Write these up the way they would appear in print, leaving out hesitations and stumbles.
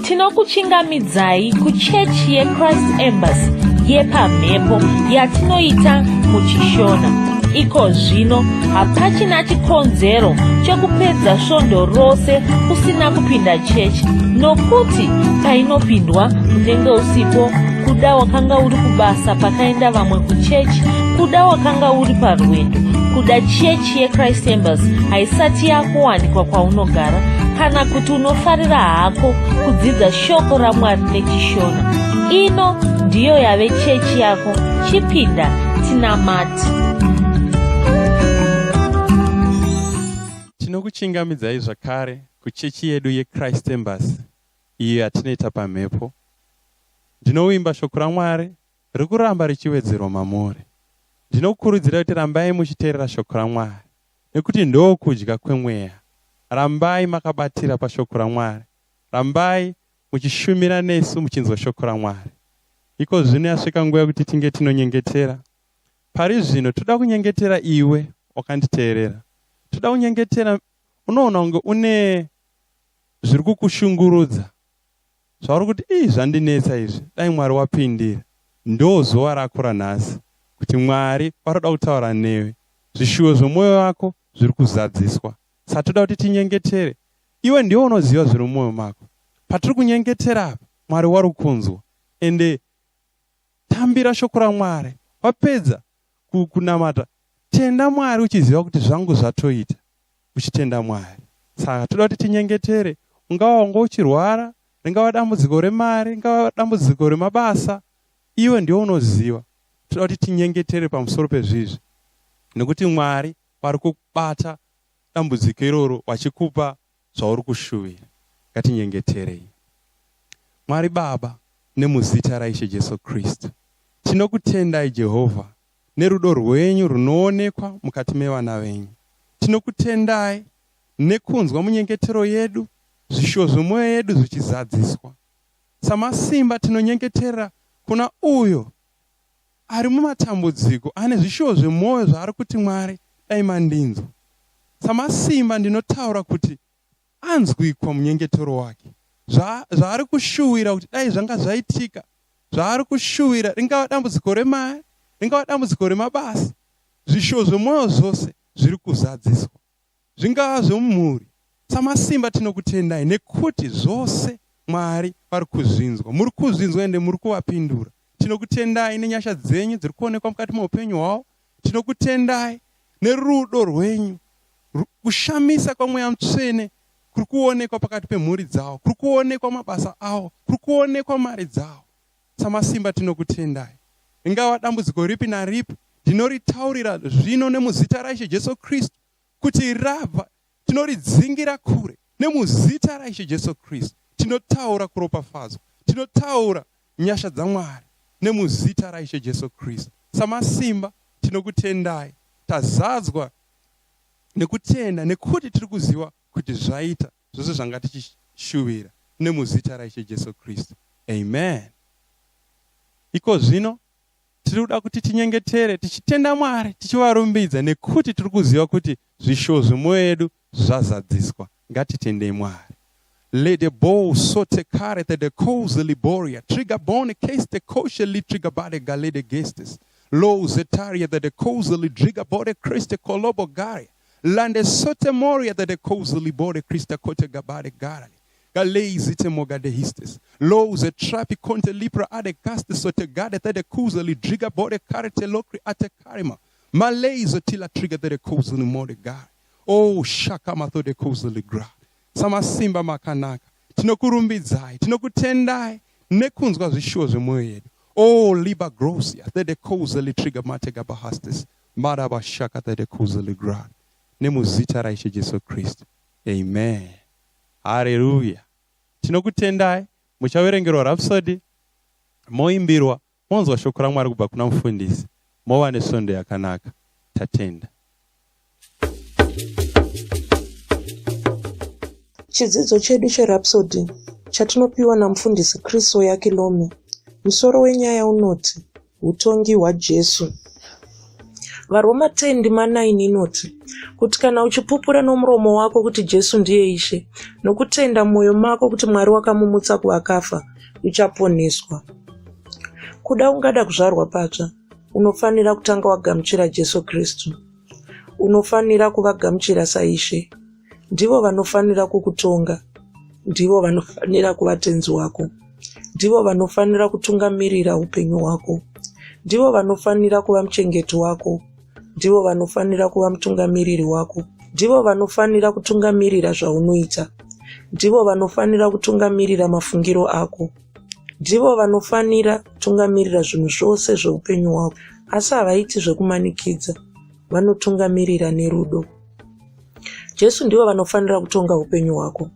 Tinokuchingamidzai kuchechi yeChrist Embassy yepamhepo yatinoita muChishona. Iko zvino hapachina chikonzero chekupedza svondo rose usina kupinda chechi nokuti painopindwa unenge usipo, kuda wakanga uri kubasa pakaenda vamwe kuchechi, kuda wakanga uri parwendo, kuda chechi yeChrist Embassy haisati yakuwanikwa kwaunogara, kana kuti unofarira hako kudzidza shoko raMwari neChishona. Ino ndiyo yave chechi yako, chipinda tinamate. Tinokuchingamidzai zvakare kuchechi yedu yeChrist Embassy iyo yatinoita pamhepo. Ndinovimba shoko raMwari riri kuramba richiwedzerwa mamuri. Ndinokukurudzirai kuti rambai muchiteerera shoko raMwari nekuti ndokudya kwemweya. Rambai makabatira pashoko raMwari. Rambai muchishumira nesu muchinzwa shoko raMwari. Iko zvino yasvika nguva yekuti tinge tinonyengetera. Pari zvino toda kunyengetera iwe wakanditeerera. Toda kunyengetera unoona kunge une zviri kukushungurudza zvauri kuti ii zvandinetsa izvi dai Mwari wapindira. Ndo zuva rako ranhasi kuti Mwari varoda kutaura newe. Zvishuwo zvomwoyo wako zviri kuzadziswa. Saka toda kuti tinyengetere. Iwe ndiwe unoziva zviri mumwoyo mako. Patiri kunyengetera apa Mwari wari kunzwa. Ende tambira shoko raMwari. Wapedza kunamata tenda Mwari uchiziva kuti zvangu zvatoita. Uchitenda Mwari. Saka toda kuti tinyengetere. Ungava wanga uchirwara, ringava dambudziko remari, ringava dambudziko remabasa, iwe ndiwe unoziva. Toda kuti tinyengetere pamusoro pezvizvi. Nekuti Mwari vari kubata dambudziko iroro vachikupa zvauri kushuvira. Ngatinyengeterei. Mwari Baba, nemuzita raIshe Jesu Kristu, tinokutendai Jehovha nerudo rwenyu runoonekwa mukati mevana venyu. Tinokutendai nekunzwa munyengetero yedu, zvishuwo zvemwoyo yedu zvichizadziswa. Samasimba tinonyengetera kuna uyo ari mumatambudziko, ane zvishuwo zvemwoyo zvaari kuti Mwari dai mandinzwa. Samasimba ndinotaura kuti anzwikwa munyengetero wake. Zvaari kushuwira kuti dai zvanga zvaitika, zvaari kushuwira ringava dambudziko remari, ringava dambudziko remabasa, zvishuwo zvemwoyo zvose zviri kuzadziswa. Zvingava zvemumhuri. Samasimba tinokutendai nekuti zvose Mwari vari kuzvinzwa. Muri kuzvinzwa ende muri kuvapindura. Tinokutendai nenyasha dzenyu dziri kuonekwa mukati meupenyu hwavo. Tinokutendai nerudo rwenyu. Kushamisa kwaMweya Mutsvene kuri kuonekwa pakati pemhuri dzavo, kuri kuonekwa mabasa avo, kuri kuonekwa mari dzavo. Samasimba tinokutendai. Ringava dambudziko ripi naripi, ndinoritaurira zvino nemuzita raIshe Jesu Kristu kuti rabva tinoridzingira kure nemuzita raIshe Jesu Kristu. Tinotaura kuropafadzwa, tinotaura nyasha dzaMwari nemuzita raIshe Jesu Kristu. Samasimba tinokutendai, tazadzwa nekutenda nekuti tiri kuziva kuti zvaita zvose zvanga tichishuvira nemuzita raIshe Jesu Kristu. Amen. Iko zvino tiri kuda kuti tinyengetere tichitenda Mwari tichivarumbidza nekuti tiri kuziva kuti zvishuwo zvemwoyo yedu zvazadziswa. Ngatitendei Mwari. Lede bo sote kare te de koze liboria triga bone keste koshe li triga bade galede gestes lo zetaria te de koze li driga bode kriste kolobo garia lande sote moria te de koze li bode krista kote gabade garali galei zite mogade histes lo ze trapi konte lipra ade gaste sote gade te de kuze li driga bode karete lokri ate karima malei zotila triga te de koze li mode gare oh shaka matho de koze li gra. Samasimba makanaka, tinokurumbidzai, tinokutendai nekunzwa zvishuwo zvemwoyo yedu. Oh liba grosia te de koze li triga mate gabahastes maraba shaka te de koze li gra nemuzita raIshe Jesu Kristu. Amen. Haleluya. Tinokutendai, muchaverengerwa Rhapsody, moimbirwa, monzwa shoko raMwari kubva kuna mufundisi, mova nesvondo yakanaka. Tatenda. Chidzidzo chedu cheRhapsody chatinopiwa naMufundisi Chris Oyakhilome. Musoro wenyaya unoti, Hutongi hwaJesu. VaRoma 10 ndima 9 inoti, Kuti kana uchipupura nomuromo wako kuti Jesu ndiye Ishe, nokutenda mumwoyo mako kuti Mwari wakamumutsa kuvakafa, uchaponeswa. Kuda ungada kuzvarwa patsva, unofanira kutanga wagamuchira Jesu Kristu. Unofanira kuvagamuchira saIshe. Ndivo vanofanira kukutonga. Ndivo vanofanira kuva tenzi wako. Ndivo vanofanira kutungamirira upenyu hwako. Ndivo vanofanira kuva muchengeti wako. Ndivo vanofanira kuva mutungamiriri wako. Ndivo vanofanira kutungamirira zvaunoita. Ndivo vanofanira kutungamirira mafungiro ako. Ndivo vanofanira kutungamirira zvinhu zvose zveupenyu hwako. Asi havaiti zvekumanikidza. Vanotungamirira nerudo. Jesu ndivo vanofanira kutonga upenyu hwako.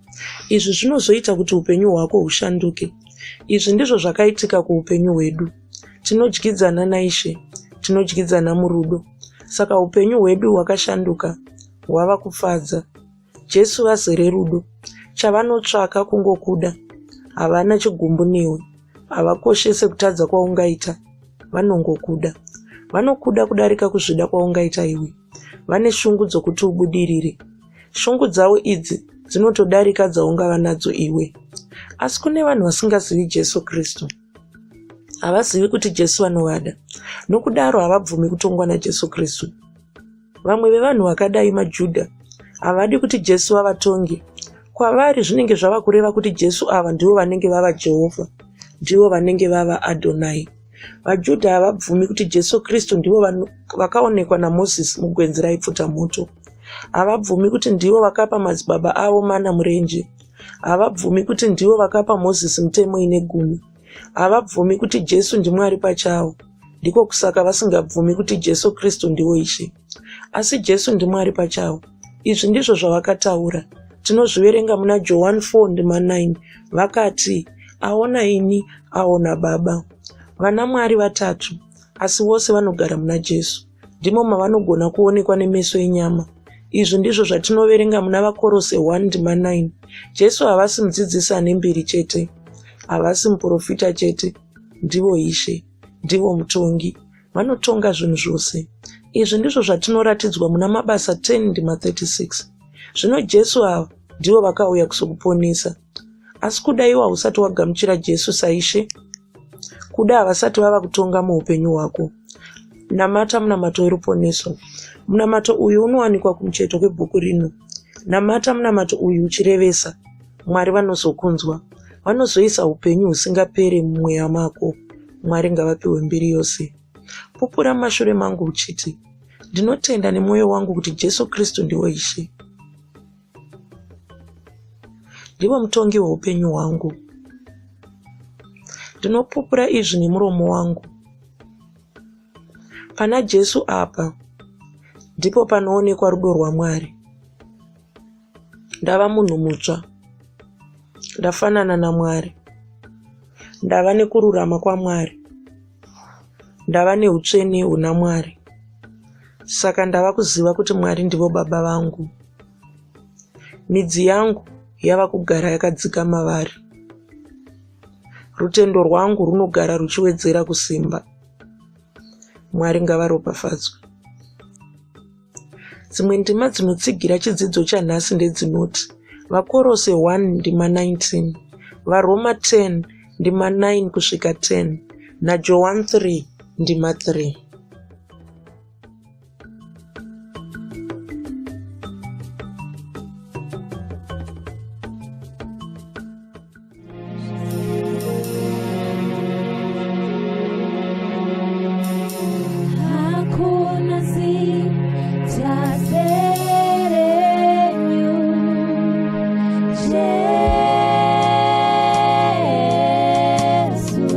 Izvi zvinozoita kuti upenyu hwako hushanduke. Izvi ndizvo zvakaitika kuupenyu hwedu. Tinodyidzana naIshe, tinodyidzana murudo. Saka upenyu hwedu hwakashanduka, hwava kufadza. Jesu vazere rudo. Chavanotsvaka kungokuda. Havana chigumbu newe. Havakoshese kutadza kwaungaita. Vanongokuda. Vanokuda kudarika kuzvida kwaungaita iwe. Vane shungu dzokuti ubudirire. Shungu dzavo idzi dzinotodarika dzaungava nadzo iwe. Asi kune vanhu vasingazivi Jesu Kristu. Havazivi kuti Jesu anovada. Nokudaro havabvumi kutongwa naJesu Kristu. Vamwe vevanhu vakadai maJudha. Havadi kuti Jesu avatonge. Kwavari zvinenge zvava kureva kuti Jesu ava ndivo vanenge vava Jehovha. Ndivo vanenge vava Adonai. VaJudha havabvumi kuti Jesu Kristu ndivo vakaonekwa naMozisi mugwenzi raipfuta moto. Havabvumi kuti ndivo vakapa madzibaba avo mana murenje. Havabvumi kuti ndivo vakapa Mozisi mitemo ine gumi. Havabvumi kuti Jesu ndiMwari pachavo. Ndiko kusaka vasingabvumi kuti Jesu Kristu ndivo Ishe. Asi Jesu ndiMwari pachavo. Izvi ndizvo zvavakataura. Tinozviverenga muna Johani 4 ndima 9. Vakati, Aona ini, aona Baba. Vana Mwari vatatu, asi vose vanogara muna Jesu. Ndimo mavanogona kuonekwa nemeso enyama. Izvi ndizvo zvatinoverenga muna VaKorose 1 ndima 9. Jesu havasi mudzidzisi ane mbiri chete. Havasi muprofita chete. Ndivo Ishe. Ndivo mutongi. Vanotonga zvinhu zvose. Izvi ndizvo zvatinoratidzwa muna Mabasa 10 ndima 36. Zvino Jesu ava ndivo vakauya kuzokuponesa. Asi kuda iwe hausati wagamuchira Jesu saIshe. Kuda havasati vava kutonga muupenyu hwako. Namata munamato weruponeso. Munamato uyu unowanikwa kumucheto kwebhuku rino. Namata munamato uyu uchirevesa. Mwari vanozokunzwa. Vanozoisa upenyu husingapere mumweya mako. Mwari ngavapiwe mbiri yose. Pupura mumashure mangu uchiti, Ndinotenda nemwoyo wangu kuti Jesu Kristu ndiwo Ishe. Ndivo mutongi weupenyu hwangu. Ndinopupura izvi nemuromo wangu. Pana Jesu apa ndipo panoonekwa rudo rwaMwari. Ndava munhu mutsva. Ndafanana naMwari. Ndava nekururama kwaMwari. Ndava neutsvene huna Mwari. Saka ndava kuziva kuti Mwari ndivo baba vangu. Midzi yangu yava kugara yakadzika mavari. Rutendo rwangu runogara ruchiwedzera kusimba. Mwari ngavaropafadzwe. Dzimwe ndima dzinotsigira chidzidzo chanhasi ndedzinoti VaKorose 1 ndima 19, VaRoma 10 ndima 9 kusvika 10 naJohani 3 ndima 3. Hakuna zita serenyu, Jesu.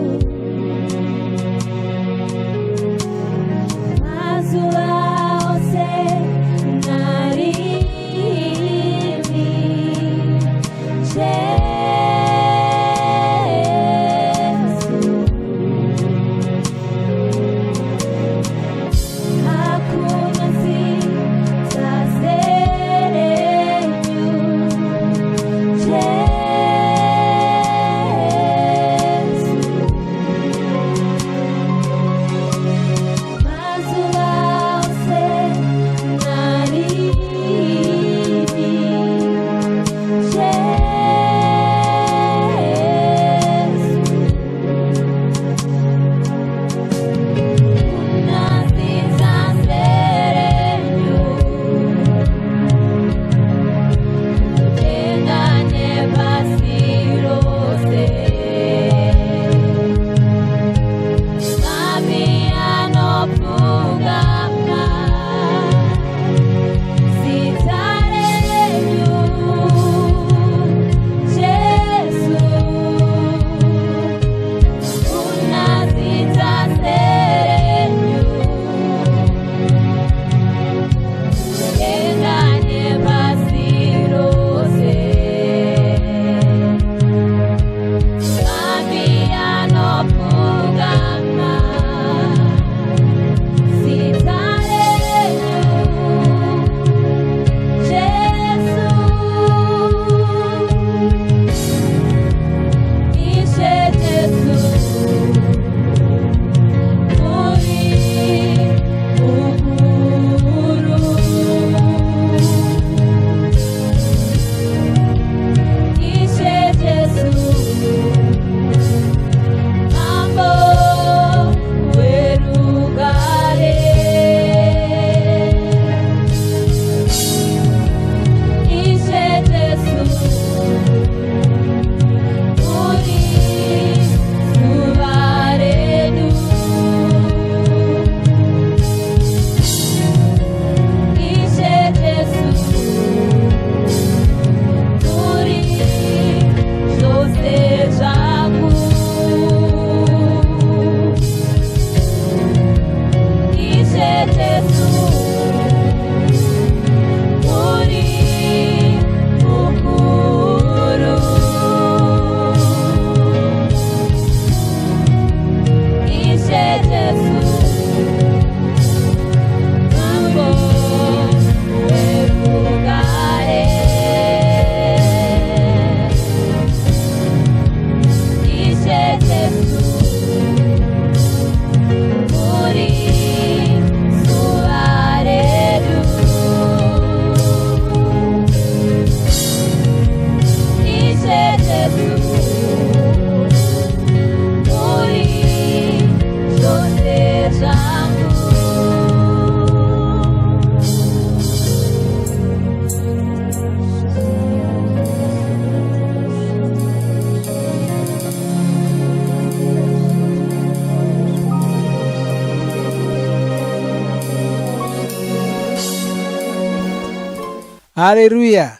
Hareruya!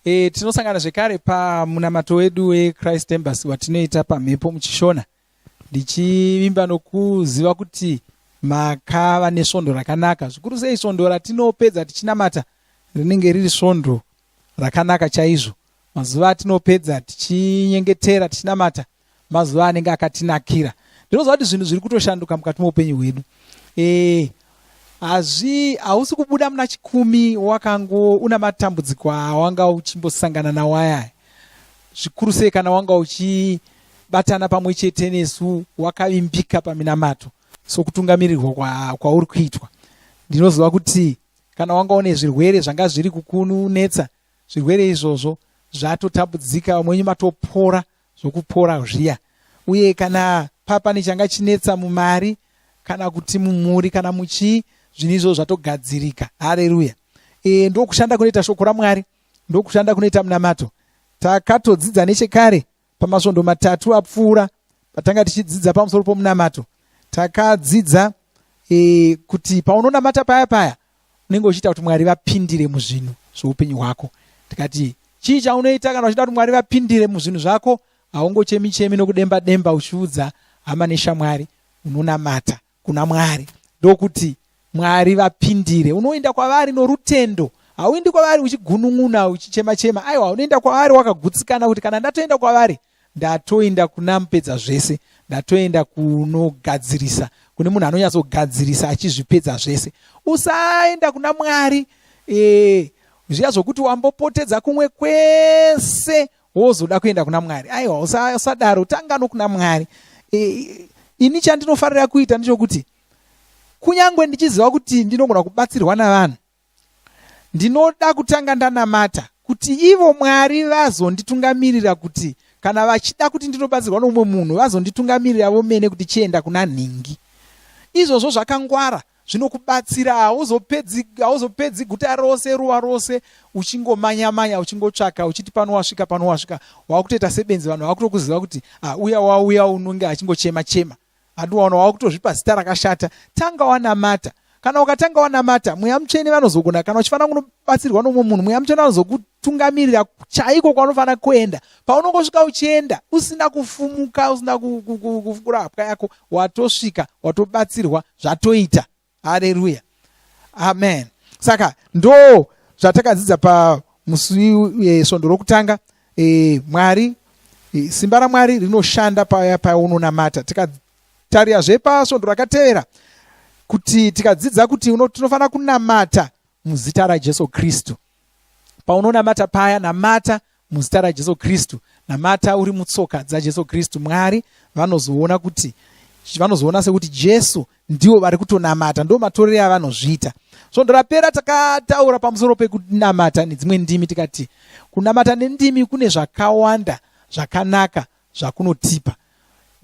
E, tinosangana zvekare pamunamato wedu weChrist Embassy watinoita pamhepo muchishona, ndichivimba nokuziva kuti makava nesvondo rakanaka zvikuru sei. Svondo ratinopedza tichinamata rinenge riri svondo rakanaka chaizvo. Mazuva atinopedza tichinyengetera tichinamata mazuva anenge akatinakira. Ndinoziva kuti zvinhu zviri kutoshanduka mukati meupenyu hwedu. E, hazvi hausi kubuda muna Chikumi wakango una matambudziko awanga uchimbosangana nawo ayaya, zvikuru sei kana wanga uchibatana pamwe chete nesu wakavimbika paminamato sokutungamirirwa kwauri kuitwa. Ndinoziva kuti kana wanga une zvirwere zvanga zviri kukunetsa, zvirwere izvozvo zvatotabudzika, vamwe wenyu matopora zvokupora zviya. Uye kana papa nechanga chinetsa mumari kana kuti mumhuri kana muchii, zvinhu izvozvo zvatogadzirika. Hareruya! E, ndokushanda kunoita shoko raMwari, ndokushanda kunoita munamato. Takatodzidza nechekare pamasvondo matatu apfuura patanga tichidzidza pamusoro pomunamato. Takadzidza e, kuti paunonamata paya paya unenge uchiita kuti Mwari vapindire muzvinhu zvoupenyu hwako. Tikati chii chaunoita kana uchida kuti Mwari vapindire muzvinhu zvako? Haungochemi chemi nokudemba demba uchiudza hama neshamwari. Unonamata kuna Mwari ndokuti Mwari vapindire. Unoenda kwavari norutendo. Hauendi kwavari uchigunun'una uchichema chema. Aiwa, unoenda kwavari wakagutsikana kuti kana ndatoenda kwavari ndatoenda kuna mupedza zvese, ndatoenda kunogadzirisa kune munhu anonyatsogadzirisa achizvipedza zvese. Usaenda kuna Mwari e, zviya zvokuti wambopotedza kumwe kwese wozoda kuenda kuna Mwari. Aiwa, usadaro, tanga nokuna Mwari. E, ini chandinofarira kuita ndechokuti kunyange ndichiziva kuti ndinogona kubatsirwa navanhu, ndinoda kutanga ndanamata kuti ivo Mwari vazonditungamirira, kuti kana vachida kuti ndinobatsirwa nomumwe munhu, vazonditungamirira vomene kuti chienda kuna nhingi. Izvozvo zvakangwara, zvinokubatsira. Hauzopedzi guta rose, ruwa rose uchingomanya-manya, uchingotsvaka, uchiti pano wasvika, pano wasvika, wakutoita sebenzi. Vanhu vakutokuziva kuti ah, uya wauya unonge achingochema chema. Handiwaona wakutozvipa zita rakashata. Tanga wanamata. Kana ukatanga wanamata, Mweya Mutsvene vanozogona. Kana uchifanira kunobatsirwa nomumwe munhu, Mweya Mutsvene vanozokutungamirira chaiko kwaunofanira kuenda. Paunongosvika uchienda usina kufumuka, usina kufukura hapwa yako, watosvika, watobatsirwa, zvatoita. Hareruya, amen. Saka ndo zvatakadzidza pamusi svondo rokutanga. E, Mwari e, simba raMwari rinoshanda paya paunonamata. Tikatarirazve pasvondo rakatevera kuti tikadzidza kuti tinofanira kunamata muzita raJesu Kristu. Paunonamata paya, namata muzita raJesu Kristu, namata uri mutsoka dzaJesu Kristu. Mwari vanozoona kuti vanozoona sekuti Jesu ndivo vari kutonamata, ndo matorere avanozviita. Svondo rapera takataura pamusoro pekunamata nedzimwe ndimi, tikati kunamata nendimi kune zvakawanda zvakanaka zvakunotipa.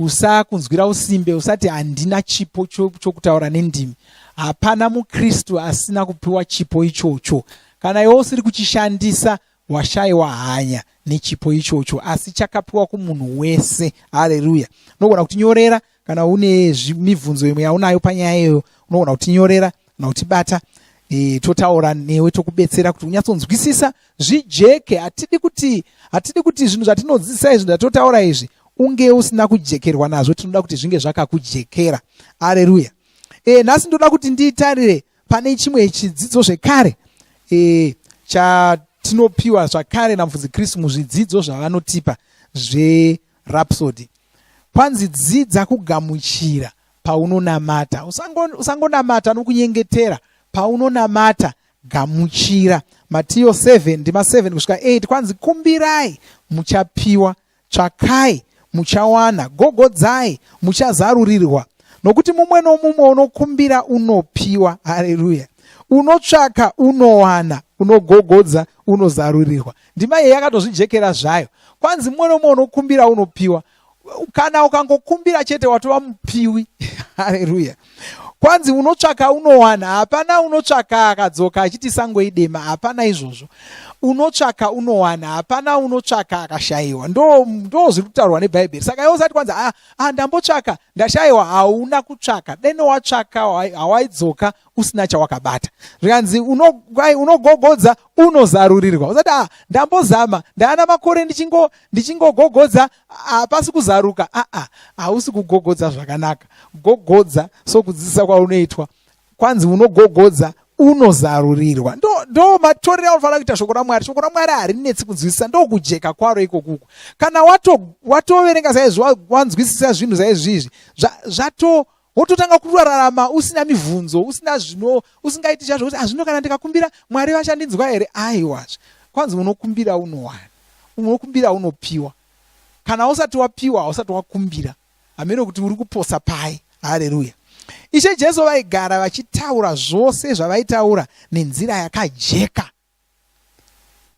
Usakunzwira usimbe, usati handina chipo chokutaura nendimi. Hapana muKristu asina kupiwa chipo ichocho. Kana iwe usiri kuchishandisa, washayiwa hanya nechipo ichocho, asi chakapiwa kumunhu wese. Hareruya! Unogona kutinyorera kana une mibvunzo imwe yaunayo panyaya iyoyo. Unogona kutinyorera kana kutibata, e, totaura newe, tokubetsera kuti unyatsonzwisisa zvijeke. Hatidi kuti zvinhu zvatinodzidzisa izvi, zvatotaura izvi, unge usina kujekerwa nazvo. Tinoda kuti zvinge zvakakujekera. Aleluya! E, nhasi ndoda kuti nditarire pane chimwe chidzidzo zvekare, e, chatinopiwa zvakare naMufudzi Kristu muzvidzidzo zvavanotipa zveRhapsody. Kwanzi dzidza kugamuchira paunonamata. Usangonamata nokunyengetera. Paunonamata, gamuchira. Matiyo 7 ndima 7 kusvika 8, kwanzi kumbirai, muchapiwa; tsvakai, muchawana; gogodzai, muchazarurirwa. Nokuti mumwe nomumwe unokumbira unopiwa. Haleluya! Unotsvaka unowana, unogogodza unozarurirwa. Ndima iyi yakatozvijekera zvayo. Kwanzi mumwe nomumwe unokumbira unopiwa. Kana ukangokumbira chete, watova mupiwi. Haleluya! Kwanzi unotsvaka unowana. Hapana unotsvaka akadzoka achiti sango idema. Hapana izvozvo. Unotsvaka unowana, hapana unotsvaka akashayiwa. Ndo ndo zviri kutaurwa neBhaibheri. Saka iwe usati kwanza ah, ah ndambotsvaka ndashayiwa, hauna kutsvaka. Deno watsvaka hawaidzoka usina chawakabata. Zvikanzi unogogodza unozarurirwa. Usati ah ndambozama ndaana makore ndichingo ndichingogogodza hapasi kuzaruka. Ah ah hausi kugogodza zvakanaka. Gogodza sokudzidzisa kwaunoitwa kwanzi unogogodza unozarurirwa. Ndo, ndo matorero aunofanira kuita shoko raMwari. Shoko raMwari harinetsi kunzwisisa, ndokujeka kwaro ikokuku. Kana watoverenga wato saizvi, wanzwisisa zvinhu saizvizvi, zvato wototanga kurarama usina mibvunzo, usina zvino, usingaiti chazvo kuti azvino ah, kana ndikakumbira Mwari vachandinzwa here? Aiwazve, kwanzi unokumbira unowana, unokumbira unopiwa. Kana usati wapiwa hausati wakumbira. Hameno kuti uri kuposa pai. Haleluya. Ishe Jesu vaigara vachitaura zvose zvavaitaura nenzira yakajeka.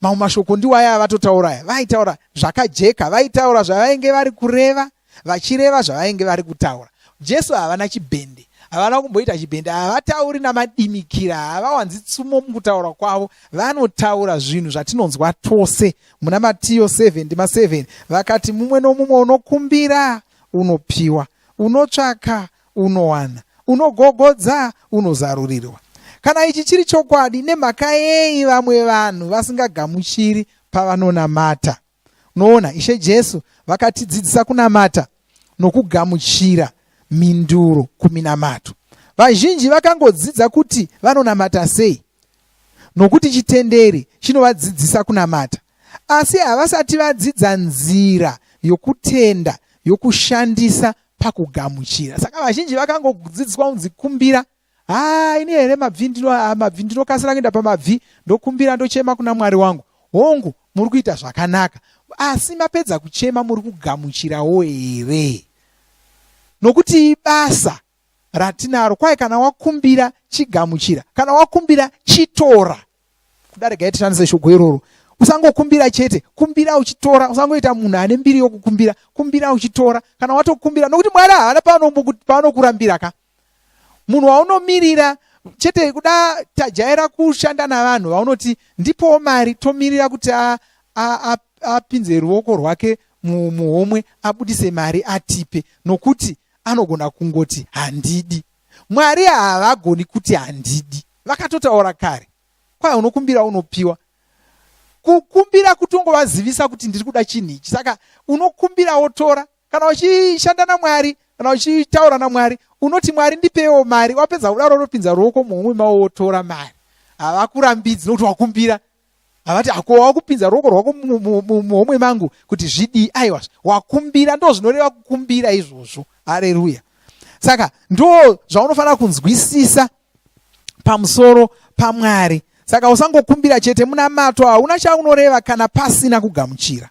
Mamwe mashoko ndiwo aya avatotaura aya. Vaitaura zvakajeka, vaitaura zvavainge vari kureva, vachireva zvavainge vari kutaura. Jesu havana chibhende, havana kumboita chibhende, havatauri namadimikira, havawanzi tsumo mukutaura kwavo. Vanotaura zvinhu zvatinonzwa tose. Muna Matiyo 7 ndima 7 vakati, Mumwe nomumwe unokumbira unopiwa, unotsvaka unowana, unogogodza unozarurirwa. Kana ichi chiri chokwadi, nemhaka yei vamwe vanhu vasingagamuchiri pavanonamata? Unoona, Ishe Jesu vakatidzidzisa kunamata nokugamuchira mhinduro kuminamato. Vazhinji vakangodzidza kuti vanonamata sei nokuti chitenderi chinovadzidzisa kunamata, asi havasati vadzidza nzira yokutenda yokushandisa pakugamuchira. Saka vazhinji vakangodzidziswa kunzi kumbira haa ini here mabvi ndino ah, mabvi ndinokasira kuenda pamabvi ndokumbira ndochema kuna Mwari wangu. Hongu, muri kuita zvakanaka, asi mapedza kuchema muri kugamuchirawo here? Nokuti ibasa ratinaro. Kwai kana wakumbira chigamuchira, kana wakumbira chitora. Kuda regai tishandise shoko iroro. Usangokumbira chete, kumbira uchitora. Usangoita munhu ane mbiri yokukumbira, kumbira uchitora. Kana watokumbira, nokuti Mwari haana paanokurambira ka. Munhu waunomirira chete, kuda tajaira kushanda navanhu vaunoti ndipowo mari, tomirira kuti apinze ruoko rwake muhomwe abudise mari atipe, nokuti anogona kungoti handidi. Mwari havagoni kuti handidi, vakatotaura kare. Kwai unokumbira unopiwa. Kukumbira kutongovazivisa kuti ndiri kuda chinhu ichi, saka unokumbira wotora. Kana uchishanda naMwari, kana uchitaura naMwari, unoti Mwari ndipewo mari. Wapedza kudaro unopinza ruoko muhomwe mavo wotora mari. Havakurambidzi nokuti wakumbira. Havati ako wakupinza ruoko rwako muhomwe mangu kuti zvidii. Aiwa, wakumbira, ndo zvinoreva kukumbira izvozvo. Hareruya. Saka ndo zvaunofanira kunzwisisa pamusoro paMwari. Saka usangokumbira chete. Munamato hauna chaunoreva kana pasina kugamuchira.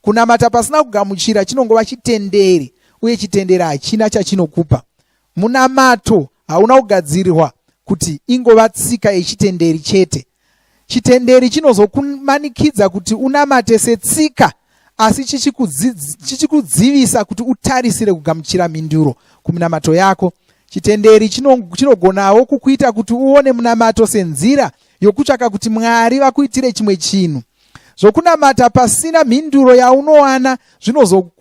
Kunamata pasina kugamuchira chinongova chitenderi, uye chitenderi hachina chachinokupa. Munamato hauna kugadzirirwa kuti ingova tsika yechitenderi chete. Chitenderi chinozokumanikidza kuti unamate setsika, asi chichikudzivisa kuti utarisire kugamuchira mhinduro kuminamato yako. Chitenderi chinogonawo kukuita kuti uone munamato senzira yokutsvaka kuti Mwari vakuitire chimwe chinhu. Zvokunamata pasina mhinduro yaunowana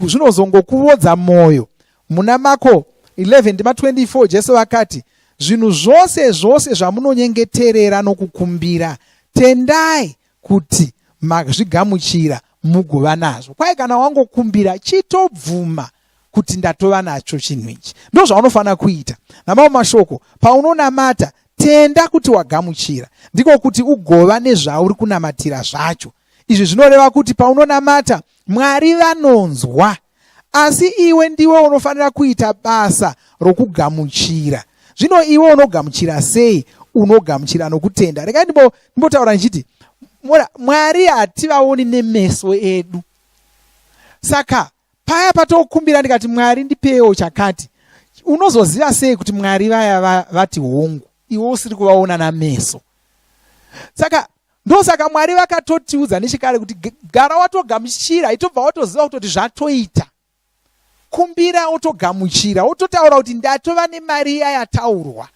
zvinozongokuvodza mwoyo. Muna Mako 11 ndima 24 Jesu vakati, Zvinhu zvose zvose zvamunonyengeterera nokukumbira, tendai kuti mazvigamuchira mugova nazvo. Kwai kana wangokumbira, chitobvuma kuti ndatova nacho chinhu ichi. Ndozvaunofanira kuita. Namamwe mashoko, paunonamata, tenda kuti wagamuchira. Ndiko kuti ugova nezvauri kunamatira zvacho. Izvi zvinoreva kuti paunonamata, Mwari vanonzwa. Asi iwe ndiwe unofanira kuita basa rokugamuchira. Zvino iwe unogamuchira sei? Unogamuchira nokutenda. Regai ndimbotaura ndichiti, Mwari hativaoni nemeso edu. Saka paya patokumbira ndikati Mwari ndipewo chakati, unozoziva sei kuti Mwari vaya vati hongu, iwe usiri kuvaona nameso? Saka ndosaka Mwari vakatotiudza nechekare kuti gara watogamuchira, itobva watoziva kutoti zvatoita. Kumbira wotogamuchira, wototaura kuti ndatova nemari iya yataurwa,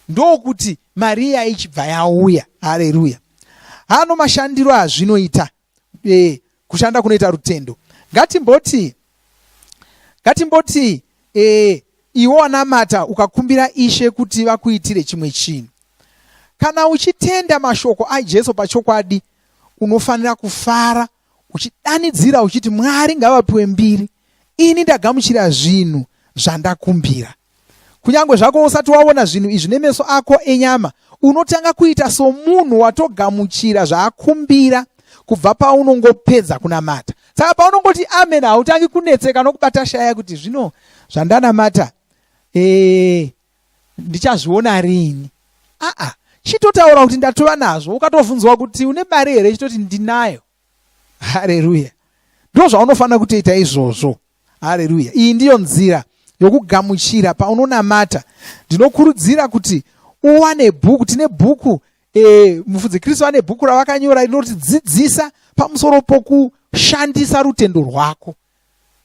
ndokuti mari iya ichibva yauya. Hareruya! Haano mashandiro azvinoita e, kushanda kunoita rutendo. Ngatimboti ngatimboti e, iwe wanamata ukakumbira Ishe kuti vakuitire chimwe chinhu. Kana uchitenda mashoko aJesu pachokwadi, unofanira kufara uchidanidzira uchiti Mwari ngavapiwe mbiri, ini ndagamuchira zvinhu zvandakumbira. Kunyange zvako usati waona zvinhu izvi nemeso ako enyama, unotanga kuita somunhu watogamuchira zvaakumbira kubva paunongopedza kunamata. Saka paunongoti amen, hautangi kunetseka nokubata shaya kuti zvino zvandanamata ee, ndichazviona riini. Aa, chitotaura kuti ndatova nazvo. Ukatovhunzwa kuti une mari here, chitoti ndinayo. Hareruya! Ndozvaunofanira kutoita izvozvo. Hareruya! Iyi ndiyo nzira yokugamuchira paunonamata. Ndinokurudzira kuti uwane bhuku. Tine bhuku e, mufudzi Kristu ane bhuku ravakanyora rinotidzidzisa pamusoro pokushandisa rutendo rwako.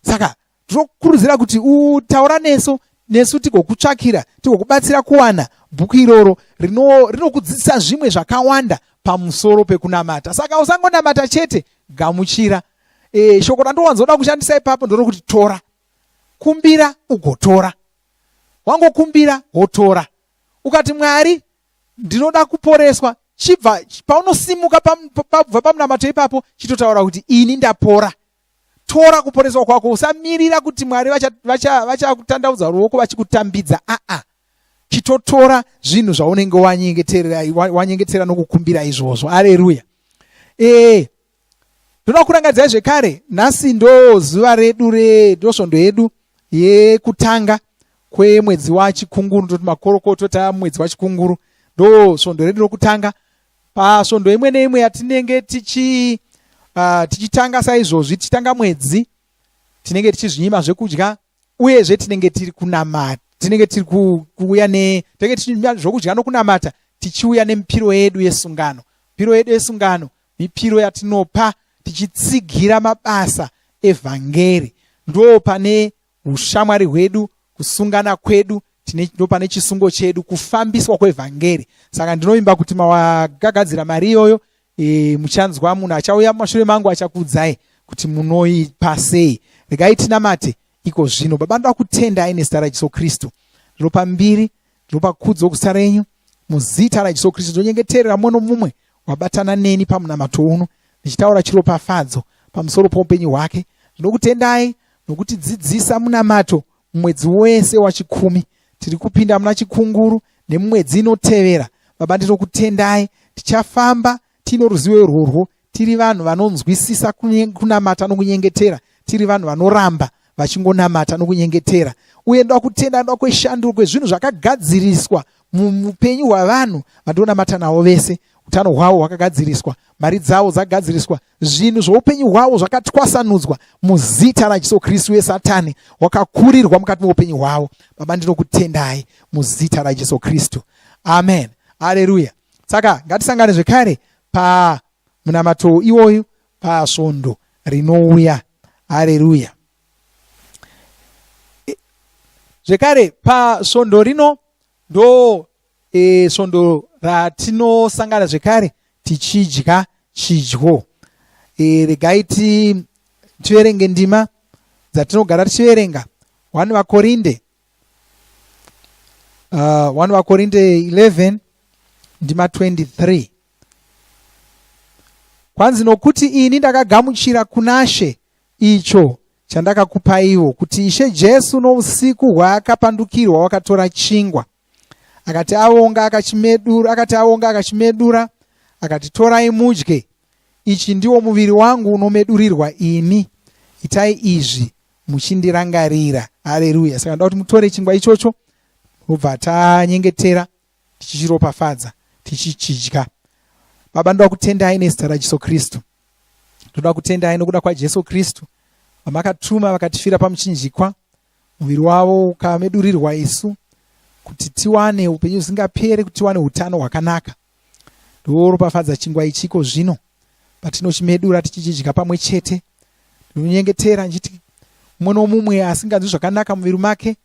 Saka tinokurudzira kuti utaura nesu nesu tigokutsvakira tigokubatsira kuwana bhuku iroro rinokudzidzisa rino zvimwe zvakawanda pamusoro pekunamata. Saka usangonamata chete, gamuchira. E, shoko randowanzoda kushandisa ipapo ndorokuti tora, kumbira ugotora. Wangokumbira wotora. Ukati Mwari ndinoda kuporeswa, chibva paunosimuka pabva pamunamato ipapo chitotaura kuti ini ndapora. Tora kuporeswa kwako, usamirira kuti Mwari vachakutandaudza vacha ruoko vachikutambidza. Aa, chitotora zvinhu zvaunenge wanyengeterera wanyengetera nokukumbira izvozvo. Areruya. Ee, ndoda kurangadzai zvekare, nhasi ndo zuva redu re ndo svondo yedu yekutanga kwemwedzi waChikunguru, ndoti makorokoto ta mwedzi waChikunguru, ndo svondo redu rokutanga. Pasvondo imwe neimwe yatinenge tichi tichitanga saizvozvi, tichitanga mwedzi, tinenge tichizvinyima zvekudya, uyezve tinenge tiri kunamata, tinenge tiri kuuya ne tinenge tichinyima zvokudya nokunamata, tichiuya nemipiro yedu yesungano. Mipiro yedu yesungano mipiro yatinopa tichitsigira mabasa evhangeri. Ndo pane ushamwari hwedu, kusungana kwedu, tine ndo pane chisungo chedu, kufambiswa kwevhangeri. Saka ndinovimba kuti mawagagadzira mari iyoyo. E, muchanzwa munhu achauya mumashure mangu achakuudzai kuti munoipa sei. Regai tinamate iko zvino. Baba, ndoda kutendai nezita raJesu Kristu. Ndinopa mbiri, ndinopa kudzo kuzita renyu muzita raJesu Kristu. Ndinonyengeterera mumwe nomumwe wabatana neni pamunamato uno, ndichitaura chiropafadzo pamusoro poupenyu hwake. Ndinokutendai nokutidzidzisa munamato mumwedzi wese waChikumi. Tiri kupinda muna Chikunguru nemumwedzi inotevera. Baba, ndinokutendai. Tichafamba tiino ruzivo irworwo, tiri vanhu vanonzwisisa kunamata nokunyengetera, tiri vanhu vanoramba vachingonamata nokunyengetera. Uye ndoda kutenda ndoda kweshanduro kwezvinhu zvakagadziriswa muupenyu hwavanhu vandinonamata navo vese. Utano hwavo hwakagadziriswa, mari dzavo dzagadziriswa, zvinhu zvoupenyu hwavo zvakatwasanudzwa muzita raJesu Kristu, uye Satani wakakurirwa mukati meupenyu hwavo. Baba, ndinokutendai muzita raJesu Kristu, amen. Aleluya. Saka ngatisangane zvekare pamunamato iwoyu pasvondo rinouya. Aleluya. Zvekare pasvondo rino ndo e, svondo ratinosangana zvekare tichidya chidyo. E, regai tiverenge ndima dzatinogara tichiverenga. 1 VaKorinde 1 VaKorinde 11 ndima 23. Kwanzi, nokuti ini ndakagamuchira kunaShe icho chandakakupaiwo, kuti Ishe Jesu nousiku hwaakapandukirwa wakatora chingwa, akati avonga akachimedura, akati avonga akachimedura, akati, torai mudye, ichi ndiwo muviri wangu unomedurirwa imi, itai izvi muchindirangarira. Haleluya. Saka ndoda kuti mutore chingwa ichocho, obva tanyengetera tichichiropafadza tichichidya. Baba, ndoda kutendai nezita raJesu Kristu. Ndoda kutendai nokuda kwaJesu Kristu vamakatuma vakatifira pamuchinjikwa, muviri wavo ukamedurirwa isu kuti tiwane upenyu husingaperi, kuti tiwane utano hwakanaka. Ndoropafadza chingwa ichiko zvino patinochimedura tichichidya pamwe chete. Ndinonyengetera ndichiti mumwe nomumwe asinganzwi zvakanaka muviri make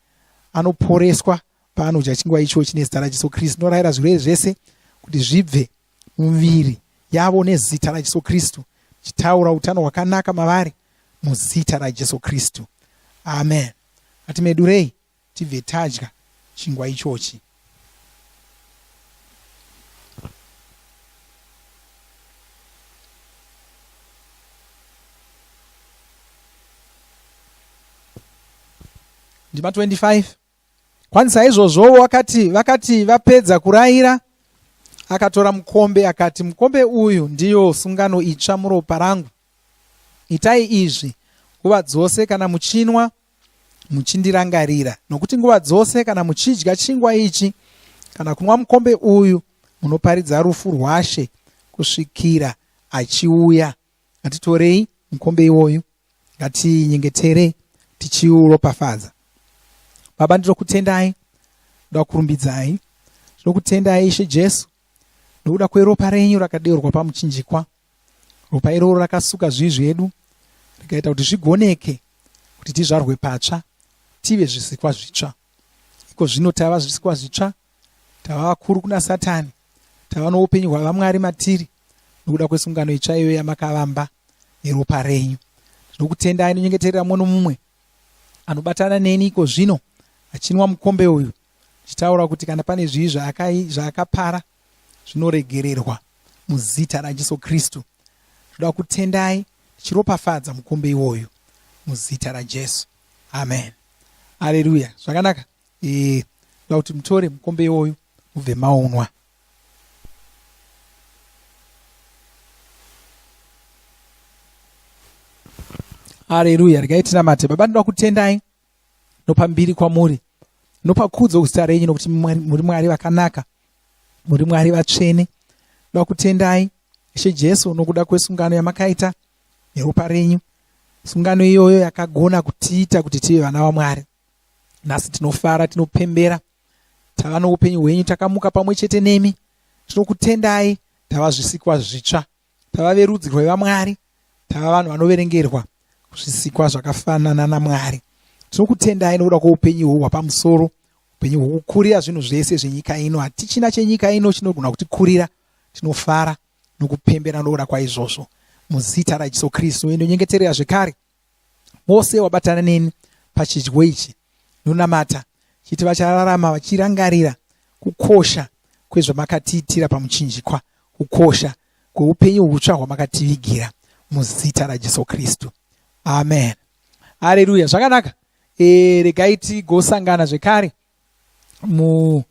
anoporeswa paanodya chingwa ichochi nezita raJesu Kristu. Ndinoraira zvirwere zvese kuti zvibve muviri yavo nezita raJesu Kristu, tichitaura utano hwakanaka mavari muzita raJesu Kristu. Amen. Ngatimedurei tibve tadya chingwa ichochi. Ndima 25. Kwanzi saizvozvowo wakati vakati vapedza kuraira, akatora mukombe akati, mukombe uyu ndiyo sungano itsva muropa rangu. Itai izvi nguva dzose kana muchinwa muchindirangarira, nokuti nguva dzose kana muchidya chingwa ichi kana kunwa mukombe uyu munoparidza rufu rwaShe kusvikira achiuya. Ngatitorei mukombe iwoyu, ngatinyengeterei tichiuropafadza. Baba, ndinokutendai, ndoda kurumbidzai, ndinokutendai Ishe Jesu nokuda kweropa renyu rakadeurwa pamuchinjikwa. Ropa iroro rakasuka zvivi zvedu rikaita kuti zvigoneke kuti tizvarwe patsva tive zvisikwa zvitsva. Iko zvino tava zvisikwa zvitsva, tava vakuru kuna Satani, tava noupenyu hwavaMwari matiri nokuda kwesungano itsva iyoyo yamakavamba neropa renyu. Ndinokutendai, ndinyengeterera mumwe nomumwe anobatana neni iko zvino achinwa mukombe uyu, ndichitaura kuti kana pane zvivi zvaakapara zvinoregererwa muzita raJesu Kristu. Ndoda kutendai ndichiropafadza mukombe iwoyu muzita raJesu. Amen. Haleluya. Zvakanaka. Eh, ndoda kuti mutore mukombe iwoyu mubve maunwa. Haleluya. Regai tinamate. Baba, ndoda kutendai nopa mbiri kwamuri nopa kudzo kuzita renyu nokuti muri Mwari vakanaka, muri Mwari vatsvene. Ndoda kutendai Ishe Jesu nokuda kwesungano yamakaita neropa renyu, sungano iyoyo yakagona kutiita kuti tive vana vaMwari. Nhasi tinofara, tinopembera, tava noupenyu hwenyu, takamuka pamwe chete nemi. Tinokutendai, tava zvisikwa zvitsva, tava verudzi rwevaMwari, tava vanhu vanoverengerwa zvisikwa zvakafanana naMwari. Tinokutendai nokuda kwoupenyu ihwohwo hwapamusoro, upenyu hwokukurira zvinhu zvese zvenyika ino. Hatichina chenyika ino chinogona kutikurira. Tinofara nokupembera nokuda kwaizvozvo muzita raJesu Kristu. Uye ndonyengeterera zvekare vose wabatana neni pachidyo ichi, ndonamata chiti vachararama vachirangarira kukosha kwezvamakatiitira pamuchinjikwa, kukosha kweupenyu hutsva hwamakativigira muzita raJesu Kristu. Amen. Haleluya. Zvakanaka. E, regai tigosangana zvekare mu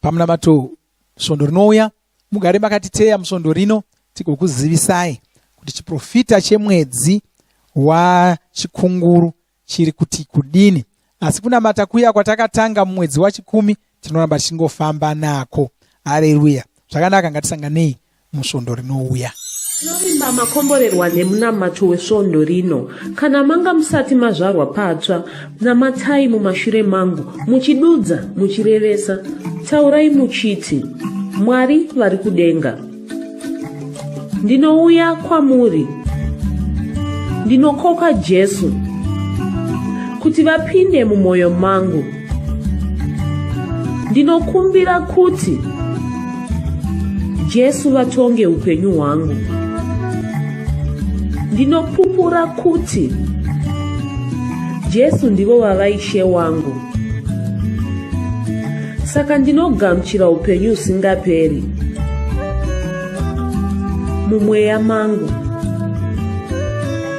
pamunamato svondo rinouya. Mugare makatiteya musvondo rino tigokuzivisai kuti chiprofita chemwedzi waChikunguru chiri kuti kudini. Asi kunamata kuya kwatakatanga mumwedzi waChikumi tinoramba tichingofamba nako. Haleluya. Zvakanaka, ngatisanganei musvondo rinouya. Tinovimba makomborerwa nemunamato wesvondo rino. Kana manga musati mazvarwa patsva, namatai mumashure mangu muchidudza muchirevesa. Taurai muchiti, Mwari vari kudenga. Ndinouya kwamuri. Ndinokoka Jesu kuti vapinde mumwoyo mangu. Ndinokumbira kuti Jesu vatonge upenyu hwangu. Ndinopupura kuti Jesu ndivo vava Ishe wangu. Saka ndinogamuchira upenyu husingaperi mumweya mangu.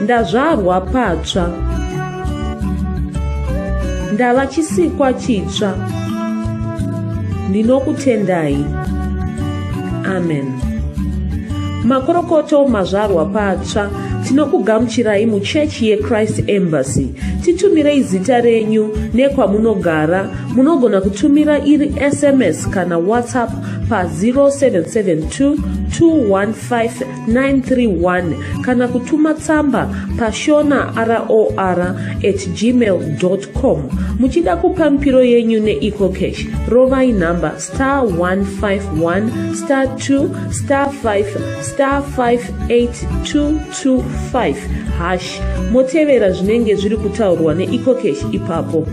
Ndazvarwa patsva. Ndava chisikwa chitsva. Ndinokutendai. Amen. Makorokoto mazvarwa patsva. Tinokugamuchirai muchechi yeChrist Embassy. Titumirei zita renyu nekwamunogara. Munogona kutumira iri SMS kana WhatsApp pa 0772 215 931 kana kutuma tsamba pashona ror at gmail com. Muchida kupa mipiro yenyu neEcoCash, rovai nhamba star 151 star 2 star 5 star 58225 hash motevera zvinenge zviri kutaurwa neEcoCash ipapo.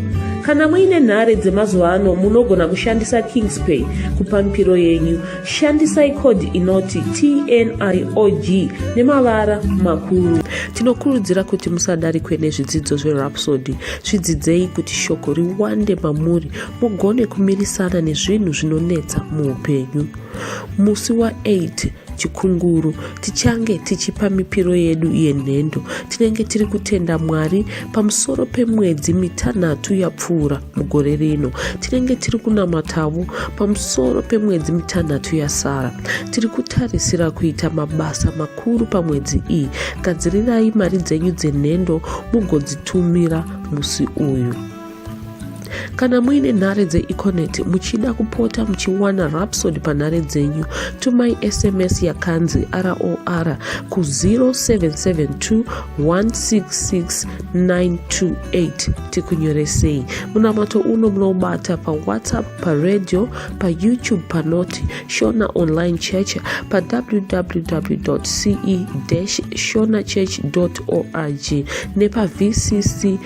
Kana muine nhare dzemazuva ano munogona kushandisa Kingspay kupa mipiro yenyu. Shandisai code inoti TNIOG nemavara makuru. Tinokurudzira kuti musadarikwe nezvidzidzo zveRhapsody. Zvidzidzei kuti shoko riwande mamuri mugone kumirisana nezvinhu zvinonetsa muupenyu. Musi wa8 Chikunguru tichange tichipa mipiro yedu yenhendo. Tinenge tiri kutenda Mwari pamusoro pemwedzi mitanhatu yapfuura mugore rino. Tinenge tiri kunamatavo pamusoro pemwedzi mitanhatu yasara. Tiri kutarisira kuita mabasa makuru pamwedzi iyi. Gadzirirai mari dzenyu dzenhendo mugodzitumira musi uyu. Kana muine nhare dzeEconet muchida kupota muchiwana Rhapsody panhare dzenyu, tumai SMS yakanzi ROR ku 0772 166 928 tikunyoresei. Munamato uno munoubata paWhatsApp, paradio, paYouTube panoti Shona Online Church, pa www.ce-shonachurch.org nepa vcc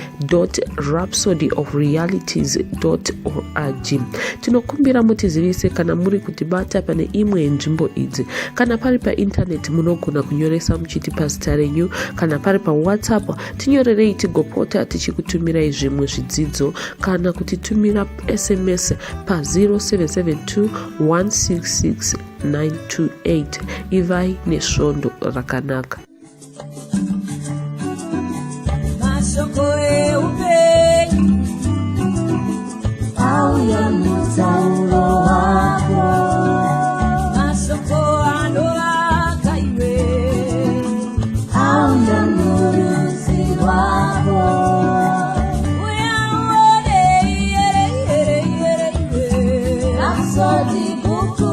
rhapsodyofrealities.org. Tinokumbira mutizivise kana muri kutibata pane imwe yenzvimbo idzi. Kana pari paintaneti munogona kunyoresa muchitipa zita renyu. Kana pari pawhatsapp tinyorerei tigopota tichikutumirai zvimwe zvidzidzo kana kutitumira sms pa 0772 166 928. Ivai nesvondo rakanaka. Mashoko eupenyu auya mutauro wako, mashoko anovaka iwe auya murudzi rwako. Uya uone iyere iyere iyere iwe Rhapsody bhuku.